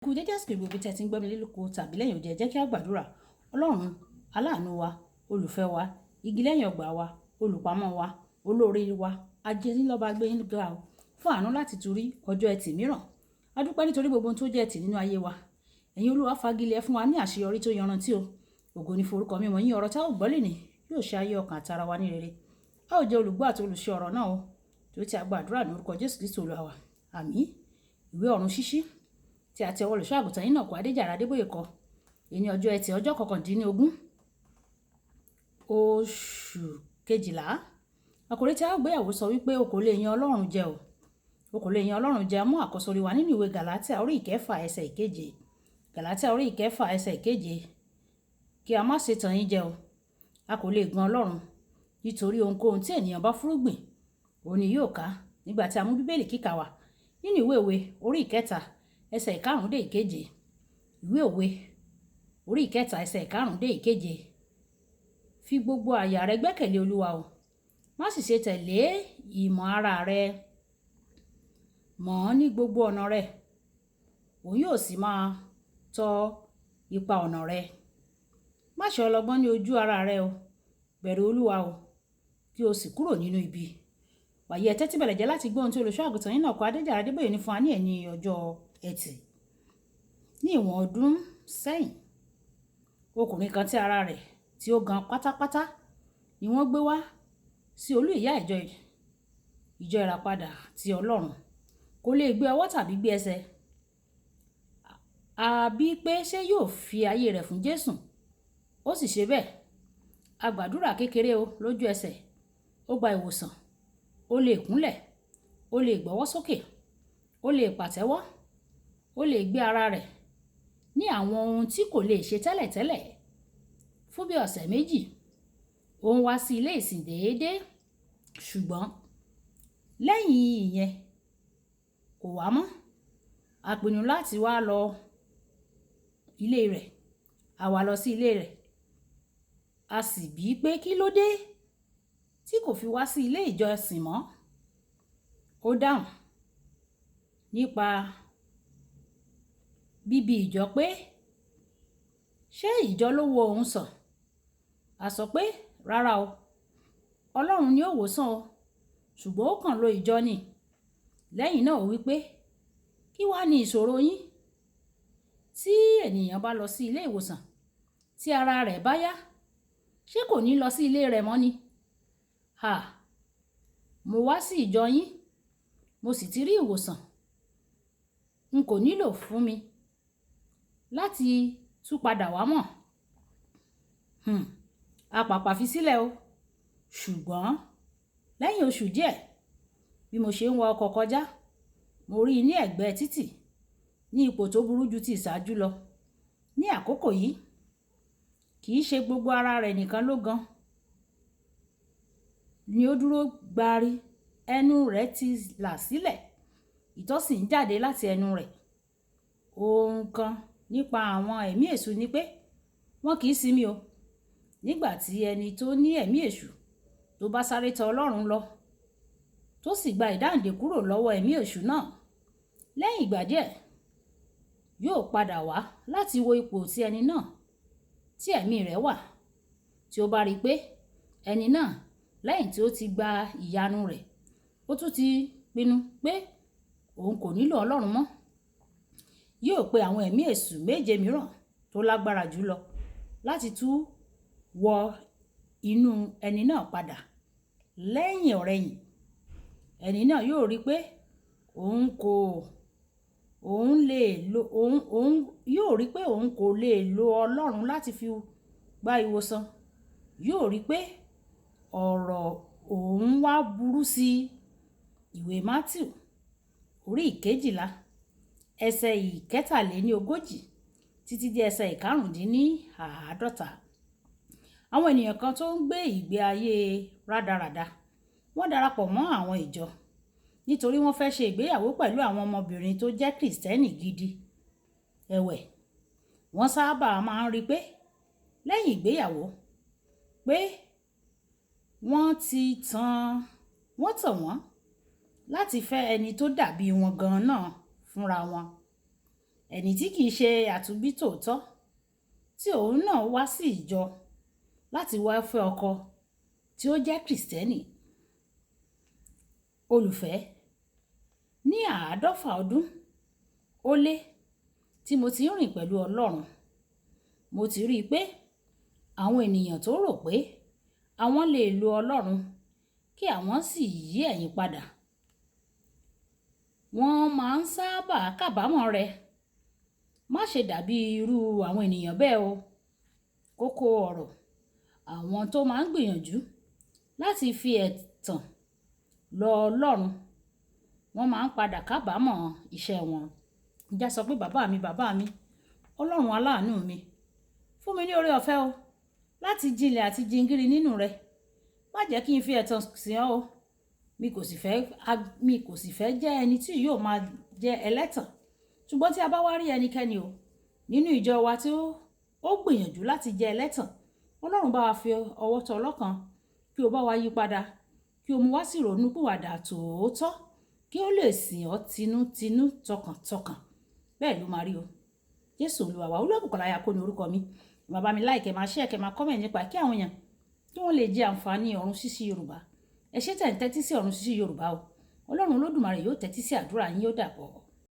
Kú dédé àsìkò gbogbo tí ẹ ti ń gbọ́ mi lólóko tàbí lẹ́yìn odi, ẹ jẹ́ kí a gbàdúrà. Ọlọ́run aláàánú wa, olùfẹ́ wa, igi lẹ́yìn ọgbà wa, olùpamọ́ wa, olóore wa, ajẹ́nilọ́ba gbé yín ga o fún àánú láti tún rí ọjọ́ ẹtì mìíràn. A dúpẹ́ nítorí gbogbo ohun tó jẹ́ ẹtì nínú ayé wa. Ẹ̀yin Olúwa fagilé ẹ fún wa ní àṣeyọrí tó yanrantí o. Ògo ni forúkọ mímọ́ yín. Ọ̀rọ̀ tá ò gbọ́ lónìí yóò ṣe ayé ọkàn àti ara wa ní rere. A ó jẹ́ olùgbọ́ àti olùṣe ọ̀rọ̀ náà o. Torí tí a gbàdúrà ní orúkọ Jésù Kristi Olúwa wa. Àmín. Ìwé ọ̀run ṣíṣí tí a ti ọwọ́ olùṣọ́ àgùntàn yín náà kọ Adéjàre Adébóyè kọ. Èní ọjọ́ ẹtì ọjọ́ 19 oṣù kejìlá. Àkòrí tí a ó gbéyàwó sọ wípé o kò lè yan Ọlọ́run jẹ o. O kò lè yan Ọlọ́run jẹ. Mú àkọ́sórí wa nínú ìwé Gàlátíà orí ìkẹfà ẹsẹ̀ ìkeje. Gàlátíà orí ìkẹfà ẹsẹ̀ ìkeje. Kí a má ṣe tàn yín jẹ o. A kò lè gan Ọlọ́run nítorí ohunkóhun tí ènìyàn bá fúrúgbìn, òun ni yóò ká. Nígbà tí a mú Bíbélì kíkà wá nínú ìwé òwe orí ìkẹta ẹsẹ̀ ìkarùn-ún dé ìkeje. Ìwé òwe orí ìkẹta ẹsẹ̀ ìkarùn-ún dé ìkeje. Fi gbogbo àyà rẹ gbẹ́kẹ̀lé Olúwa o. Má sì ṣe tẹ̀lé ìmọ̀ ara rẹ. Mọ̀ ọ́n ní gbogbo ọ̀nà rẹ. Òun yóò sì máa tọ́ ipa ọ̀nà rẹ. Má ṣe ọlọ́gbọ́n ní ojú ara rẹ o. Bẹ̀rù Olúwa o, kí o sì kúrò nínú ibi. Wàyí ẹ tẹ́tí bẹ̀lẹ̀ jẹ́ láti gbọ́ ohun tí olùṣọ́ àgùntàn yín náà kọ Adéjàre Adébóyè ní fún wa ní ẹ̀yìn ọjọ́ ẹtì. Ní ìwọ̀n ọdún sẹ́yìn, ọkùnrin kan tí ara rẹ̀ tí ó gan pátápátá ni wọ́n gbé wá sí olú ìyá ìjọ ìjọ ìràpadà ti Ọlọ́run. Kò lè gbé ọwọ́ tàbí gbé ẹsẹ̀. Àbí pé ṣé yóò fi ayé rẹ̀ fún Jésù? Ó sì ṣe bẹ́ẹ̀. A gbàdúrà kékeré o lójú ẹsẹ̀. Ó gba ìwòsàn. Ó lè kúnlẹ̀. Ó lè gbọ́wọ́ sókè. Ó lè pàtẹ́wọ́. Ó lè gbé ara rẹ̀ ní àwọn ohun tí kò lè ṣe tẹ́lẹ̀tẹ́lẹ̀. Fún bí ọ̀sẹ̀ méjì, ó ń wá sí ilé ìsìn déédéé. Ṣùgbọ́n lẹ́yìn ìyẹn kò wá mọ́. A pinnu láti wá lọ ilé rẹ̀. A wá lọ sí ilé rẹ̀. A sì bí pé kí ló dé tí kò fi wá sí ilé ìjọsìn mọ́. Ó dáhùn nípa bíbi ìjọ pé ṣé ìjọ ló wo òun sàn? A sọ pé rárá o. Ọlọ́run ni ó wò sàn o. Ṣùgbọ́n ó kàn lo ìjọ ni. Lẹ́yìn náà ó wí pé kí wá ní ìṣòro yín? Tí ènìyàn bá lọ sí ilé ìwòsàn tí ara rẹ̀ bá yá, ṣé kò ní lọ sí ilé rẹ̀ mọ́ ni? À, mo wá sí ìjọ yín, mo sì ti rí ìwòsàn. N kò nílò fún mi láti tún padà wá mọ́. A pàpà fi sílẹ̀ o. Ṣùgbọ́n lẹ́yìn oṣù díẹ̀, bí mo ṣe ń wa ọkọ̀ kọjá, mo rí i ní ẹ̀gbẹ́ títì ní ipò tó burú ju ti ìṣáájú lọ. Ní àkókò yìí, kì í ṣe gbogbo ara rẹ̀ nìkan ló gan ni ó dúró gbari. Ẹnu rẹ̀ ti là sílẹ̀. Ìtọ́ sì ń jáde láti ẹnu rẹ̀. Ohun kan nípa àwọn ẹ̀mí èṣù ni pé wọ́n kì í sinmi o. Nígbà tí ẹni tó ní ẹ̀mí èṣù tó bá sáré tọ Ọlọ́run lọ, tó sì gba ìdáǹdè kúrò lọ́wọ́ ẹ̀mí èṣù náà, lẹ́yìn ìgbà díẹ̀, yóò padà wá láti wo ipò tí ẹni náà tí ẹ̀mí rẹ̀ wà. Tí ó bá rí pé ẹni náà lẹ́yìn tí ó ti gba ìyanu rẹ̀, ó tún ti pinnu pé òun kò nílò Ọlọ́run mọ́, yóò pe àwọn ẹ̀mí èṣù méje mìíràn tó lágbára jù lọ láti tún wọ inú ẹni náà padà. Lẹ́yìn ọ̀rẹ̀yìn, ẹni náà yóò rí pé òun kò, òun lè lo, òun, òun yóò rí pé òun kò lè lo Ọlọ́run láti fi gba ìwòsàn. Yóò rí pé ọ̀rọ̀ òun wá burú sí ìwé Mátíù orí ìkejìlá ẹsẹ̀ ìkẹtàléní ogójì títí dé ẹsẹ̀ ìkarùndínláàádọ́ta. Àwọn ènìyàn kan tó ń gbé ìgbé ayé rádaràda, wọ́n darapọ̀ mọ́ àwọn ìjọ nítorí wọ́n fẹ́ ṣe ìgbéyàwó pẹ̀lú àwọn ọmọbìnrin tó jẹ́ Kìrìsìtẹ́nì gidi. Ẹ̀wẹ̀, wọ́n sábà máa ń rí pé lẹ́yìn ìgbéyàwó pé wọ́n ti tàn, wọ́n tàn wọ́n láti fẹ́ ẹni tó dàbí wọn gan-an náà fúnra wọn. Ẹni tí kìí ṣe àtúnbí tòótọ́, tí òun náà wá sí ìjọ láti wá fẹ́ ọkọ tí ó jẹ́ Krìstẹ́nì. Olùfẹ́, ní 50 ọdún ó lé tí mo ti ń rìn pẹ̀lú Ọlọ́run, mo ti rí i pé àwọn ènìyàn tó rò pé àwọn lè lo Ọlọ́run kí àwọn sì yí ẹ̀yìn padà, wọ́n máa ń sábà kábàámọ̀ rẹ̀. Má ṣe dàbí irú àwọn ènìyàn bẹ́ẹ̀ o. Kókó ọ̀rọ̀, àwọn tó máa ń gbìyànjú láti fi ẹ̀tàn lọ Ọlọ́run, wọ́n máa ń padà kábàámọ̀ iṣẹ́ wọn. Ìjà sọ pé bàbá mi, bàbá mi, Ọlọ́run aláàánú mi, fún mi ní oore ọ̀fẹ́ o láti jinlẹ̀ àti jingiri nínú rẹ. Má jẹ́ kí n fi ẹ̀tàn sìn ọ́ o. Mi kò sì fẹ́ jẹ́ ẹni tí yóò máa jẹ́ ẹlẹ́tàn. Ṣùgbọ́n tí a bá wá rí ẹnikẹ́ni o nínú ìjọ wa tí ó gbìyànjú láti jẹ́ ẹlẹ́tàn, Ọlọ́run bá wa fi ọwọ́ tọ́ ọlọ́kan, kí o bá wa yí padà, kí o mú wá sí ìrònúpìwàdà tòótọ́, kí ó lè sìn ọ́ tinútinú tọkàntọkàn. Bẹ́ẹ̀ ló máa rí o. Jésù Olúwa wa. Olúwabùkọ́lá Ayako ni orúkọ mi. Bàbá mi like, ẹ máa share, kẹ́ máa comment nípa kí àwọn èèyàn kí wọ́n lè jẹ àǹfààní Ọ̀run Ṣíṣí Yorùbá. Ẹ ṣé tẹ̀ ń tẹ́tí sí Ọ̀run Ṣíṣí Yorùbá o. Ọlọ́run Olódùmarè yóò tẹ́tí sí àdúrà yín, yóò dàbọ̀.